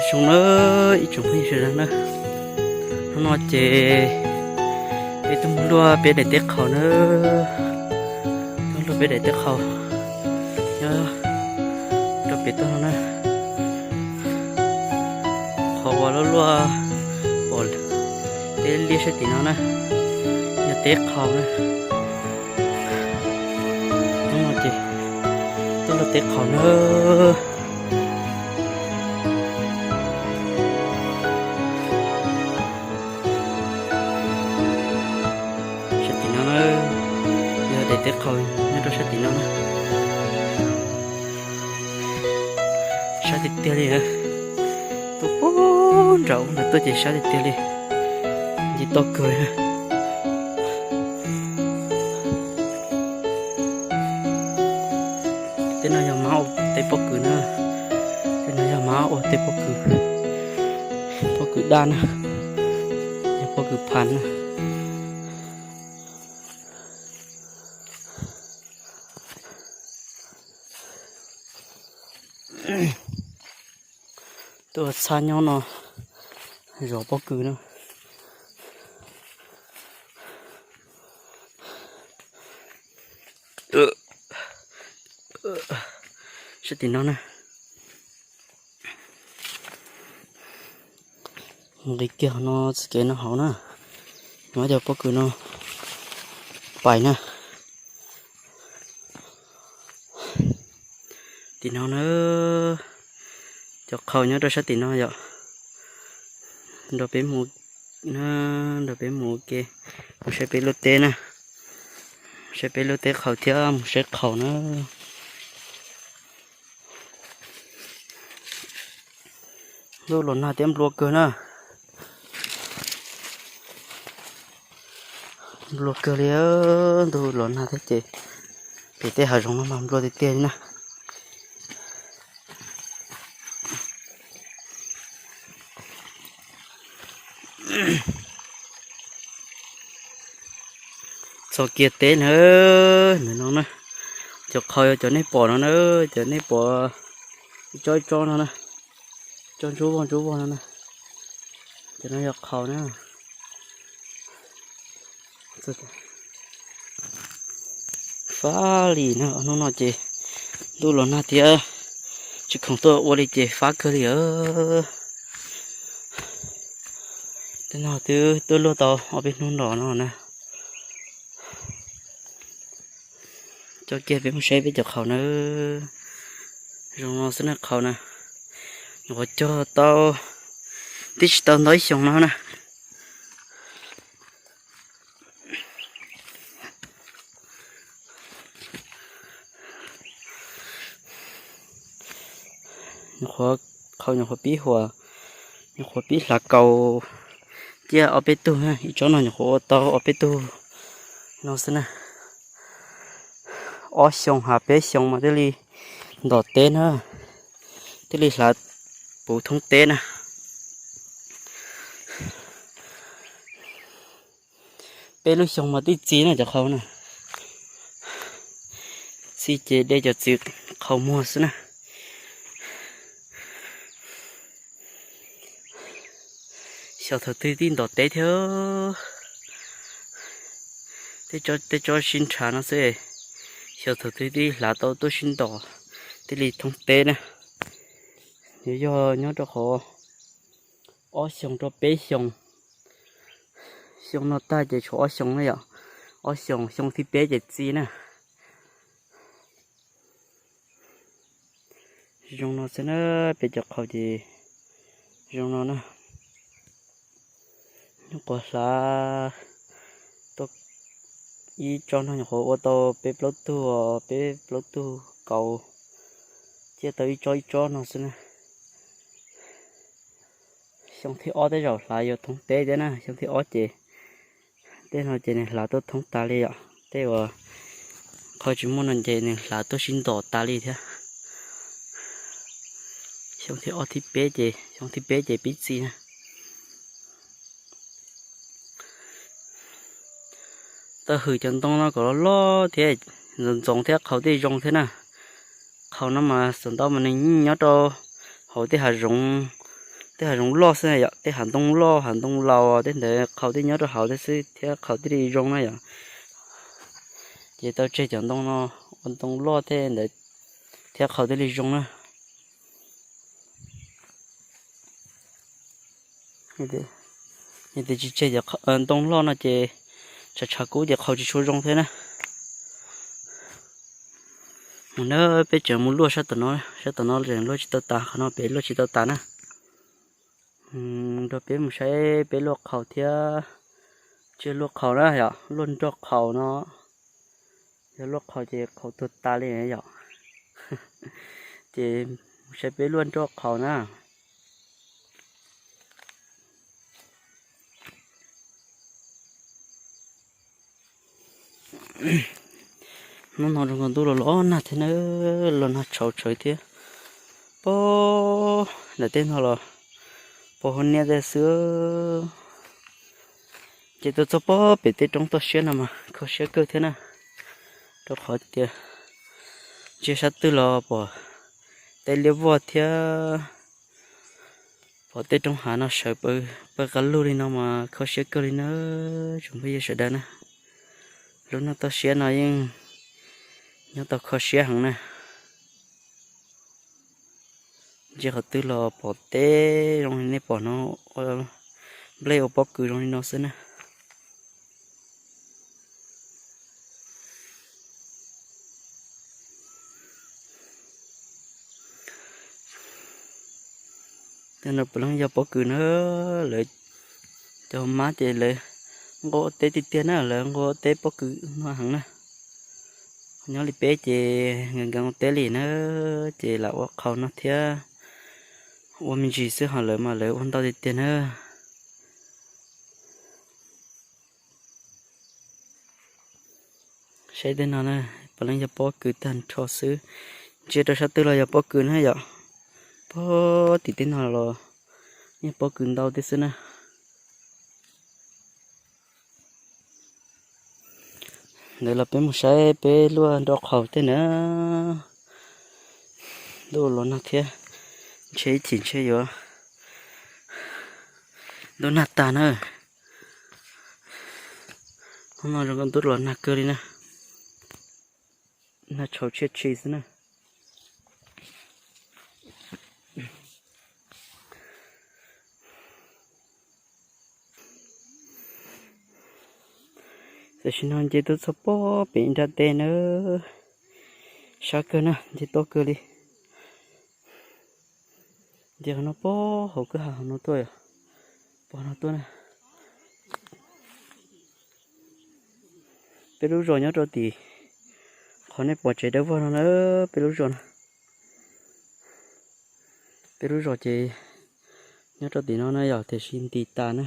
Zoo na, ib tsoom phooj ywg sawv daws na, hnub no ces peb tuaj mus luaj peb daim teb qhaus na, tuaj luaj peb daim teb qhaus nyob rau pem toj no na. Qhov uas luaj luaj pom teb liab sab tim no na, yog teb qhaus na. Hnub no ces tuaj luaj teb qhaus na. Sab tim no na, yog daim teb qhaus nyob rau sab tim no na. Sab tiag tiag li, tuaj puag nram ub ntawd tuaj ces sab tiag tiag li, nce toj kawg li. Tej no yog mab ua teb pob kws na, tej no yog mab ua teb pob kws, pob kws daj na, yog pob kws phav na. Tuaj txhab nyob no zov pob kws na. Sab tim no na, nqis kiag no txoj kev no hauv na, nov cov pob kws no pais na. Tim no na, cov qhaus nyob rau sab tim no yom. Nrog peb mus, nrog peb mus ke, mus saib peb lub teb na, saib peb lub teb qhaus thiab mus saib qhaus na. Ntuj los nag thiab nplua kawg na. Nplua kawg li, ntuj los nag thiab ces pem tej hav zoov no mas nplua tiag tiag li na. Txog kiag teb na, ntawm no na, cov qhaus yog cov nej pom no na, cov nej pom ib tsob ib tsob no na, tsob ntsuab vog ntsuab vog no na, cov no yog qhaus na. Fab li na, hnub no ces ntuj los nag thiab, tsis khoom tuaj ua li ces fab kawg li. Tej no twb tuaj luaj tau ob peb hnub nrog no na. Coj kiag peb mus saib peb cov qhaus na. Zoo no xwb na qhaus na. Nyuam qhuav cog tau, twb tsis tau ntau ib xyoos no na. Nyuam qhuav, qhaus nyuam qhuav pib huam, nyuam qhuav pib hlav kaus ciaj ob peb tug, ib tsob no nyuam qhuav ua tau ob peb tug no xwb na. Ob xyoo ha peb xyoo mas thiaj li ntom teb na, thiaj li hlav puv thoob teb na. Peb lub xyoo mas twb txi na cov qhaus na. Txi ces de cov txiv qhaus muag xwb na. Xyov thaum twg twb ntom teb thiab. Tej tsob sib nrhav no xwb, xyov thaum twg twb hlav tau tuaj sib ntom, thiaj li thoob teb na. Yuav yog nyob rau qhov ob xyoo rau peb xyoo. Xyoo no tag ces tshuav ob xyoo na yom. Ob xyoo, xyoo thib peb ces txi na. Zoo no xwb na, peb cov qhaus ces zoo no na. Nyuam qhuav hlav tau ib tsob no, nyuam qhuav ua tau peb plaub tug, peb plaub tug kaus, ciaj tau ib tsob ib tsob no xwb na. Xyoo thib ob tej zaum hlav yuav thoob teb thiab na, xyoo thib ob ces tej no ces nws hlav tuaj thoob tas li yom. Tej uas qhov tsis muaj no ces nws hlav tuaj sib ntom tas li thiab. Xyoo thib ob thib peb ces, xyoo thib peb ces pib txi na. Tau hwm cov ntoo no kom loj loj thiab, ntxoov ntxoov thiab qhaus thiaj zoo thiab na. Qhaus no mas xav ntau mas nws nyob rau hauv tej hav zoov tej hav zoov loj xwb na yom, tej hav ntoo loj hav ntoo laus tej ntawd qhaus thiaj nyob rau hauv thiab xwb thiab qhaus thiaj li zoo na yom. Ces tau tseg cov ntoo no ua ntoo loj tej ntawd thiab qhaus thiaj li zoo na. Yog tias tsis tseg cov ntoo loj no ces tshav tshav kub ces qhaus tsis tshua zoo thiab na. Mus na, peb tseem mus luaj sab tom no, sab tom no tseem luaj tsis tau tas, qhov no pem luaj tsis tau tas na. Nrog peb mus saib peb luaj qhaus thiab. Tsis luaj qhaus na yom, luaj nroj qhaus no. Yog luaj qhaus ces qhaus tuag tas li yom. Ces mus saib peb luaj nroj qhaus na. Hnub no zoo nkaus ntuj los los nag thiab na, los nag tshauv tshawv thiab. Pog ntawm tej no los pog hu niab tej xwb. Ces tuaj txog pog pem tej roob toj siab no mas kho siab kawg thiab na, rau qhov tias ntsia sab twg los pom tej liab voj thiab, pom tej roob hav no sawv pawg qab lug li no mas kho siab kawg li na. Tsoom phooj ywg sawv daws na, lub neej toj siab no yeej nyob tau kho siab heev na. Ntsia qhov twg los pom teb zoo li nej pom no, nplej ua pob kws zoo li no xwb na. Tej no puav leej yog pob kws na, lawv cov mab ces lawv nquab ua teb tiag tiag na, lawv nquab ua teb pob kws no heev na. Nyob li peb ces nkees nkees ua teb li na, ces lam ua qhaus no thiab ua me ntsis xwb, ho lawv mas lawv ua ntau tiag tiag na. Saib tej no na, puav leej yog pob kws tag nrho xwb. Ntsia rau sab twg los yog pob kws na yom. Pob tim tej no los yeej pob kws ntau tej xwb na. Ntawd los peb mus saib peb luaj nroj qhaus tej na. Ntuj los nag thiab, ntshe ib chim ntshe yuav ntuj nag tag na. Hnub no zoo nkaus ntuj los nag kawg li na. Nag tshauv tshia tshis xwb na. Tam sim no nce tuaj txog pob pem nram tej na, sab kawg na, nce tuaj kawg li. Nce qhov no pob hauv kwj ha hauv no tuaj, pog no tuaj na. Peb lub zos nyob rau tim qhov nej pom tsev dawb vog no na, peb lub zos na. Peb lub zos ces nyob rau tim no na yom, tiam sis ntis tas na.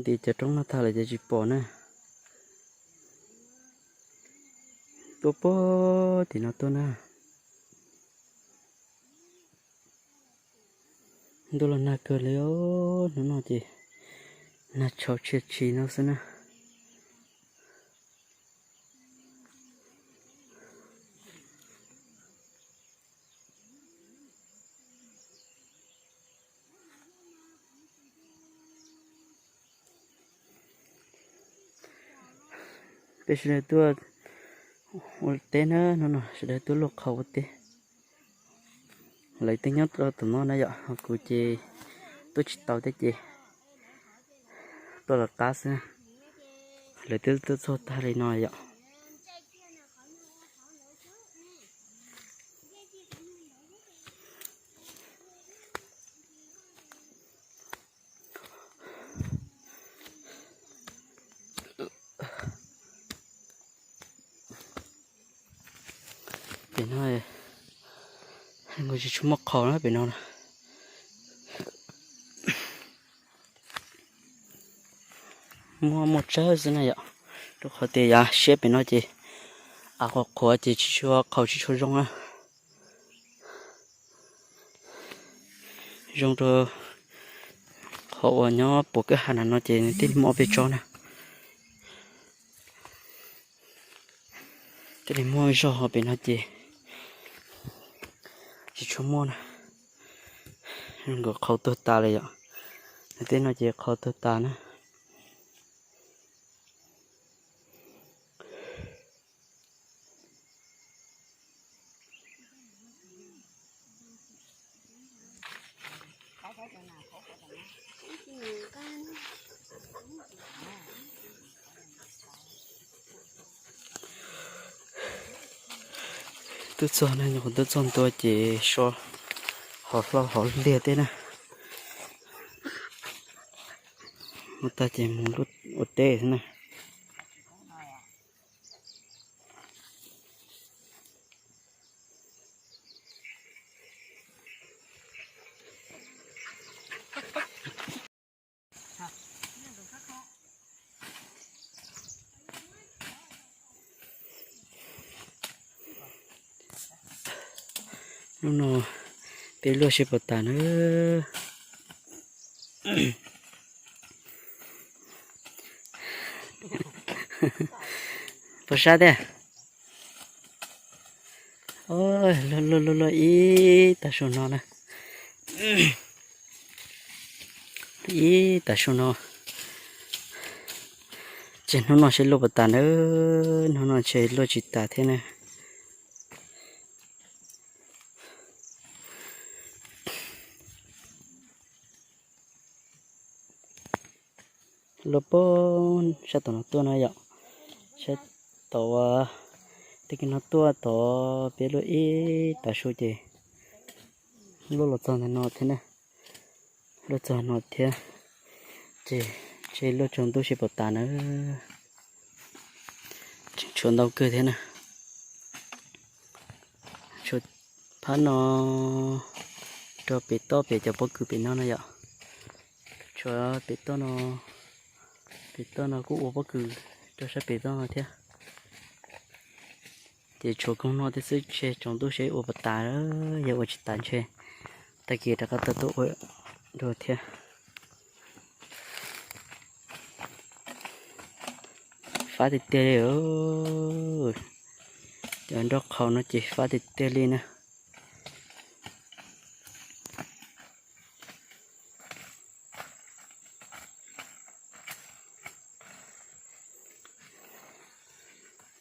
Ntis cov roob no tag lawm ces tsis pom na. Tuaj pog tim no tuaj na. Ntuj los nag kawg li os, hnub no ces nag tshauv tshia tshis no xwb na. Peb sawv daws tuaj ua teb na, hnub no sawv daws tuaj luaj qhov ua teb. Lawv twb nyob rau tom no na yom, ho kuv ces tuaj tsis tau thiab ces tuaj lawv qab xwb. Lawv twb tuaj txog tag li no yom. Pem no nkaus tsis tshua muaj qhaus na pem no. Muaj muaj tsawg xwb na yom, rau qhov tias yav siab pem no ces av qhuav qhuav ces tsis tshua qhaus tsis tshua zoo na. Zoo rau qhov uas nyob puas kwj ha na no ces nws thiaj li muaj ob peb tsob na. Thiaj li muaj zog, ho pem no ces tsis tshua muaj na. Nkawd qhau tuag tas lawm yom. Tej no ces qhau tuag tas na. Twb txog ne, nyuam qhuav twb txog ntua ces so hov hlau hov liag tej na. Mus tag ces mus ua teb xwb na. Hnub no peb luaj seb puas tas na. Puas sab tiag? Luaj luaj luaj ib tag su no na. Ib tag su no. Ces hnub no seb luaj puas tas na. Hnub no ces luaj tsis tas thiab na. Luaj pem sab tom no tuaj na yom. Sab tom, tej kis no tuaj tod peb luaj ib tag su ces luaj los txog ntawm no thiab na. Luaj txog no thiab. Ces, ces luaj tsaus ntuj seb puas tas na. Tseem tshuav ntau kawg thiab na. Tshuav phab no rau pem toj pem cov pob kws pem no na yom. Tshuav pem toj no, pem toj no kuj ua pob kws rau sab pem toj no thiab. Ces tshuav koog no thiab xwb, ntshe tsaus ntuj seb ua puas tas, yog ua tsis tas ntshe tag kis rov qab tuaj ua dua thiab. Fab tiag tiag li. Cov nroj qhau no ces fab tiag tiag li na.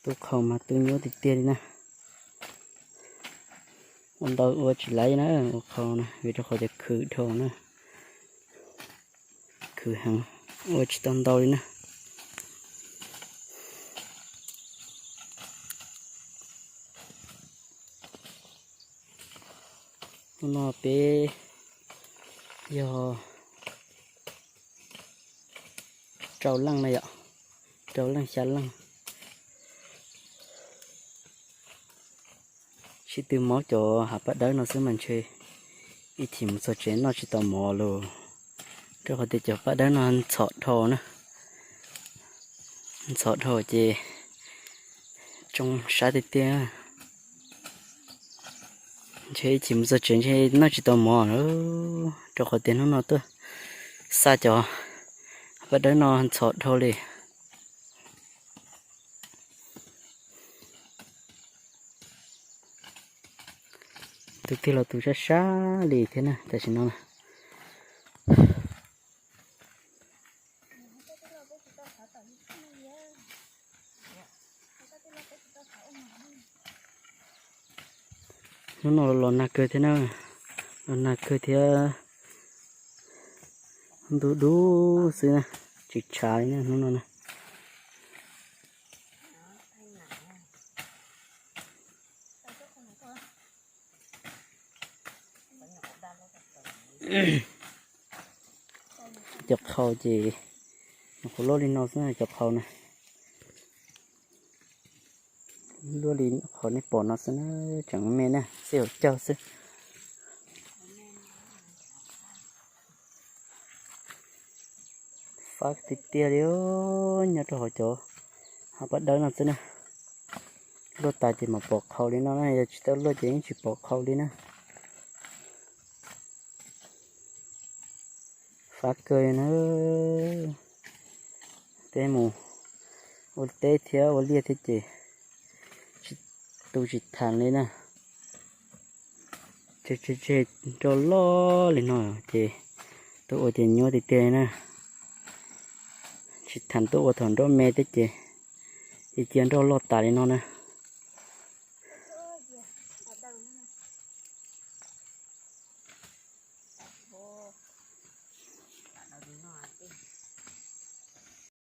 Tub qhau mas tub nyuaj tiag tiag li na. Ua ntau ua tsis laiv na, ua qhau na, vim rau qhov tias khwm dhau na. Khwm heev, ua tsis tau ntau li na. Hnub no peb yog rau leej na yom, rau leej xya leej. Sib tw mob cov hav paj dawb no xwb mas ntshe ib chim mus txog tsev noj tsis tau mov lawm, rau qhov tias cov paj dawb no ntxhov dhau na. Ntxhov dhau ces tsoo sab tiag tiag. Ntshe ib chim mus txog tsev ntshe noj tsis tau mov lawm, rau qhov tias hnub no tuaj xa cov hav paj dawb no ntxhov dhau li. Tus twg los tus sab sab li thiab na tam sim no. Hnub no los nag kawg thiab na, los nag kawg thiab, ntuj dub xwb na, tsis tshav li na hnub no na. Cov qhau ces nyuam qhuav luaj li no xwb na, cov qhau na. Luaj li qhov nej pom no xwb na, tseem me na, xij hauv caug xwb. Fab tiag tiag li, nyob rau hauv cov hav paj dawb no xwb na. Luaj tas ces mam pom qhau li no na, yog tsis tau luaj ces yeej tsis pom qhau li na. Fab kawg li na. Peb mus ua teb thiab ua liaj thiab ces tsis tu tsis thav li na. Tseg tseg nroj loj li no ces tuaj ua ces nyuaj tiag tiag li na. Tsis tham tuaj ua thaum nroj me thiab ces cia cia nroj loj tas li no na.